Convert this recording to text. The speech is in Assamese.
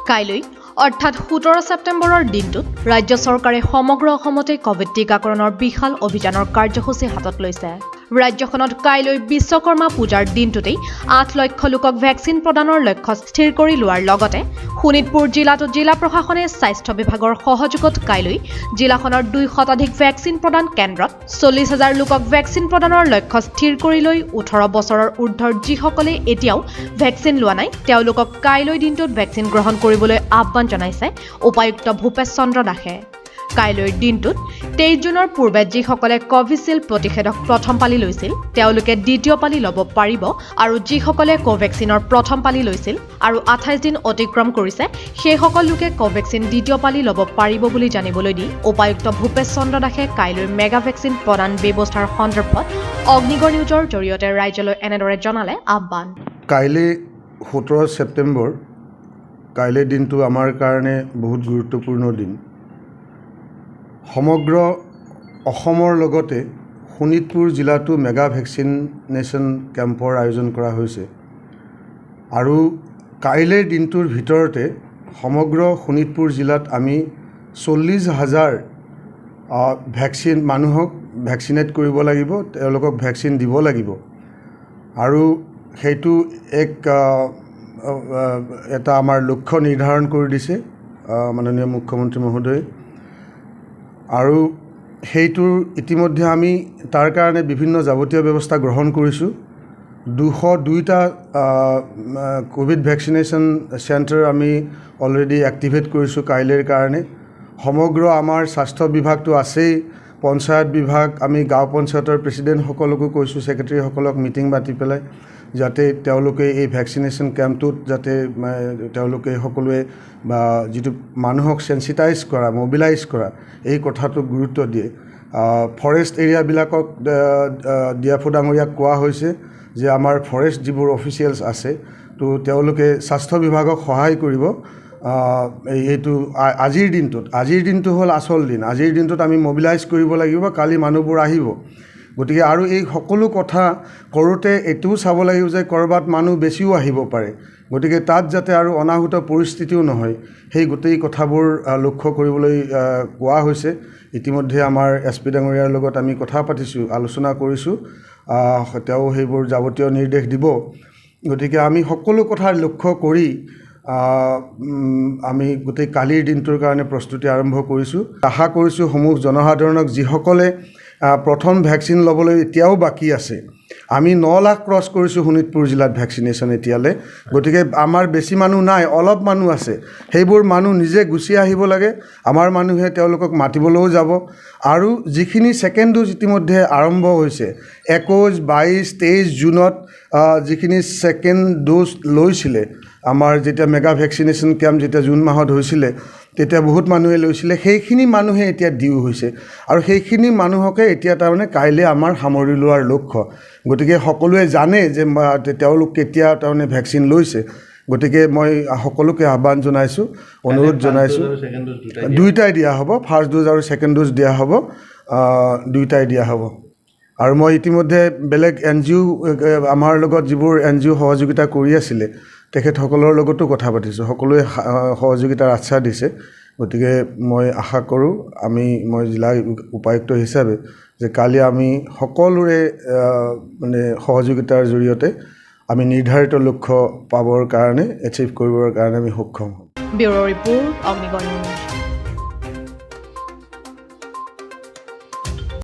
কাইলৈ অৰ্থাৎ 17 ছেপ্টেম্বৰৰ দিনটোত ৰাজ্য চৰকাৰে সমগ্ৰ অসমতে কভিড টীকাকৰণৰ বিশাল অভিযানৰ কাৰ্যসূচী হাতত লৈছে। ৰাজ্যখনত কাইলৈ বিশ্বকৰ্মা পূজাৰ দিনটোতেই 8 লক্ষ লোকক ভেকচিন প্ৰদানৰ লক্ষ্য স্থিৰ কৰি লোৱাৰ লগতে শোণিতপুৰ জিলাতো জিলা প্ৰশাসনে স্বাস্থ্য বিভাগৰ সহযোগত কাইলৈ জিলাখনৰ 2 শতাধিক ভেকচিন প্ৰদান কেন্দ্ৰত 40 হাজাৰ লোকক ভেকচিন প্ৰদানৰ লক্ষ্য স্থিৰ কৰি লৈ 18 বছৰৰ ঊৰ্ধৰ যিসকলে এতিয়াও ভেকচিন লোৱা নাই, তেওঁলোকক কাইলৈ দিনটোত ভেকচিন গ্ৰহণ কৰিবলৈ আহ্বান জনাইছে উপায়ুক্ত ভূপেশ চন্দ্ৰ দাসে। কাইলৈৰ দিনটোত 23 জুনৰ পূৰ্বে যিসকলে কভিশ্বিল্ড প্ৰতিষেধক প্ৰথম পালি লৈছিল, তেওঁলোকে দ্বিতীয় পালি ল'ব পাৰিব আৰু যিসকলে কোভেক্সিনৰ প্ৰথম পালি লৈছিল আৰু 28 দিন অতিক্ৰম কৰিছে, সেইসকল লোকে কোভেক্সিন দ্বিতীয় পালি ল'ব পাৰিব বুলি জানিবলৈ দি উপায়ুক্ত ভূপেশ চন্দ্ৰ দাসে কাইলৈ মেগা ভেকচিন প্ৰদান ব্যৱস্থাৰ সন্দৰ্ভত অগ্নিগড় নিউজৰ জৰিয়তে ৰাইজলৈ এনেদৰে জনালে আহ্বান। কাইলৈ 17 ছেপ্টেম্বৰ, কাইলৈ দিনটো আমাৰ কাৰণে বহুত গুৰুত্বপূৰ্ণ দিন। সমগ্ৰ অসমৰ লগতে শোণিতপুৰ জিলাতো মেগা ভেকচিনেশ্যন কেম্পৰ আয়োজন কৰা হৈছে আৰু কাইলৈৰ দিনটোৰ ভিতৰতে সমগ্ৰ শোণিতপুৰ জিলাত আমি 40 হাজাৰ ভেকচিন মানুহক ভেকচিনেট কৰিব লাগিব, তেওঁলোকক ভেকচিন দিব লাগিব। আৰু সেইটো এক এটা আমাৰ লক্ষ্য নিৰ্ধাৰণ কৰি দিছে মাননীয় মুখ্যমন্ত্ৰী মহোদয়ে। আৰু সেইটোৰ ইতিমধ্যে আমি তাৰ কাৰণে বিভিন্ন যাৱতীয় ব্যৱস্থা গ্ৰহণ কৰিছোঁ। 202টা ক'ভিড ভেকচিনেশ্যন চেণ্টাৰ আমি অলৰেডি এক্টিভেট কৰিছোঁ কাইলৈৰ কাৰণে। সমগ্ৰ আমাৰ স্বাস্থ্য বিভাগটো আছেই, পঞ্চায়ত বিভাগ, আমি গাঁও পঞ্চায়তৰ প্ৰেচিডেণ্টসকলকো কৈছোঁ, ছেক্ৰেটেৰীসকলক মিটিং মাতি পেলাই, যাতে তেওঁলোকে এই ভেকচিনেশ্যন কেম্পটোত যাতে তেওঁলোকে সকলোৱে বা যিটো মানুহক চেঞ্চিটাইজ কৰা, মবিলাইজ কৰা, এই কথাটোক গুৰুত্ব দিয়ে। ফৰেষ্ট এৰিয়াবিলাকক ডি এফ অ' ডাঙৰীয়াক কোৱা হৈছে যে আমাৰ ফৰেষ্ট যিবোৰ অফিচিয়েলছ আছে, তো তেওঁলোকে স্বাস্থ্য বিভাগক সহায় কৰিব। এইটো আজিৰ দিনটোত, আজিৰ দিনটো হ'ল আচল দিন। আজিৰ দিনটোত আমি মবিলাইজ কৰিব লাগিব, কালি মানুহবোৰ আহিব। গতিকে আৰু এই সকলো কথা কৰোঁতে এইটোও চাব লাগিব যে ক'ৰবাত মানুহ বেছিও আহিব পাৰে। গতিকে তাত যাতে আৰু অনাহুত পৰিস্থিতিও নহয়, সেই গোটেই কথাবোৰ লক্ষ্য কৰিবলৈ কোৱা হৈছে। ইতিমধ্যে আমাৰ এছ পি ডাঙৰীয়াৰ লগত আমি কথা পাতিছোঁ, আলোচনা কৰিছোঁ। তেওঁ সেইবোৰ যাৱতীয় নিৰ্দেশ দিব। গতিকে আমি সকলো কথা লক্ষ্য কৰি আমি গোটেই কালিৰ দিনটোৰ কাৰণে প্ৰস্তুতি আৰম্ভ কৰিছোঁ। আশা কৰিছোঁ সমূহ জনসাধাৰণক, যিসকলে প্ৰথম ভেকচিন ল'বলৈ এতিয়াও বাকী আছে। আমি 9 লাখ ক্ৰছ কৰিছোঁ শোণিতপুৰ জিলাত ভেকচিনেশ্যন এতিয়ালৈ। গতিকে আমাৰ বেছি মানুহ নাই, অলপ মানুহ আছে। সেইবোৰ মানুহ নিজে গুচি আহিব লাগে। আমাৰ মানুহে তেওঁলোকক মাতিবলৈও যাব। আৰু যিখিনি ছেকেণ্ড ড'জ ইতিমধ্যে আৰম্ভ হৈছে, 21, 22, 23 জুনত যিখিনি ছেকেণ্ড ড'জ লৈছিলে, আমাৰ যেতিয়া মেগা ভেকচিনেশ্যন কেম্প যেতিয়া জুন মাহত হৈছিলে, তেতিয়া বহুত মানুহে লৈছিলে। সেইখিনি মানুহে এতিয়া ডিউ হৈছে আৰু সেইখিনি মানুহকে এতিয়া তাৰমানে কাইলৈ আমাৰ সামৰি লোৱাৰ লক্ষ্য। গতিকে সকলোৱে জানে যে তেওঁলোক কেতিয়া তাৰমানে ভেকচিন লৈছে। গতিকে মই সকলোকে আহ্বান জনাইছোঁ, অনুৰোধ জনাইছোঁ। দুয়োটাই দিয়া হ'ব, ফাৰ্ষ্ট ড'জ আৰু ছেকেণ্ড ড'জ দিয়া হ'ব, দুয়োটাই দিয়া হ'ব। আৰু মই ইতিমধ্যে বেলেগ এন জি অ', আমাৰ লগত যিবোৰ এন জি অ' সহযোগিতা কৰি আছিলে, তেখেতসকলৰ লগতো কথা পাতিছোঁ। সকলোৱে সহযোগিতাৰ আশ্বাস দিছে। গতিকে মই আশা কৰোঁ, মই জিলা উপায়ুক্ত হিচাপে যে কালি আমি সকলোৰে মানে সহযোগিতাৰ জৰিয়তে আমি নিৰ্ধাৰিত লক্ষ্য পাবৰ কাৰণে, এচিভ কৰিবৰ কাৰণে আমি সক্ষম হ'ম। Bureau' report, Agnigarh news.